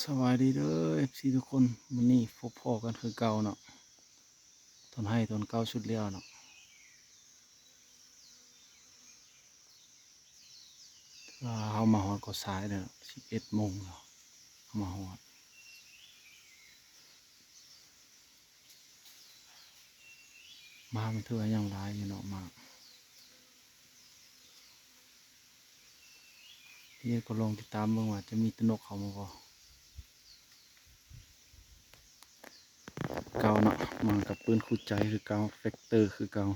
ສະບາຍດີເດີ ເອັຟຊີ ທຸກຄົນ, ມື້ນີ້ພົບພໍ້ກັນຄືເກົ່າເນາະ, ຕອນໄຮ່ຕອນເກົ່າສຸດແລ້ວເນາະ. ຖືວ່າເຮົາມາຮອດກໍສາຍແລ້ວເນາະ, ສິບເອັດໂມງແລ້ວເຮົາມາຮອດ. ໝາກມັນຖືວ່າຍັງຫຼາຍຢູ່ເນາະ, ໝາກ. ດຽວກໍລອງຕິດຕາມເບິ່ງວ່າຈະມີແຕ່ນົກເຂົ້າມາບໍ່. ເກົ່າເນາະ, ມາກັບປືນຄູ່ໃຈຄືເກົ່າ, ແຟັກເຕີຄືເກົ່າ.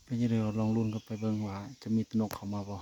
ເປັນຈັ່ງໃດ ລອງລຸ້ນກັນໄປເບິ່ງວ່າຈະມີແຕ່ນົກເຂົ້າມາບໍ່.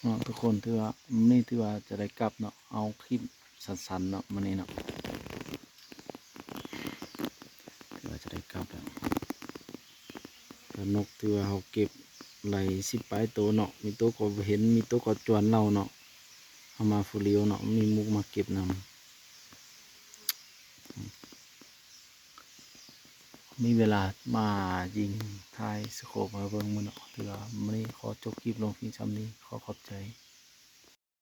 ເນາະ ທຸກຄົນ ຖືວ່າ ມື້ນີ້ຖືວ່າຈະໄດ້ກັບເນາະ, ເອົາຄລິບສັ້ນໆເນາະ ມື້ນີ້ເນາະ ຖືວ່າຈະໄດ້ກັບແລ້ວ. ແຕ່ນົກຖືວ່າເຮົາເກັບໄດ້ສິບປາຍໂຕເນາະ, ມີໂຕກໍບໍ່ເຫັນ ມີໂຕກໍຈວນເຮົາເນາະ, ເຮົາມາຜູ້ດຽວເນາະ, ມີໝູ່ມາເກັບນຳ. ມີເວລາມາຍິງຖ່າຍສະໂຄບໃຫ້ເບິ່ງມື້ເນາະ. ຖືວ່າມື້ນີ້ຂໍຈົບຄລິບລົງພຽງຊ່ຳນີ້. ຂໍຂອບໃຈ.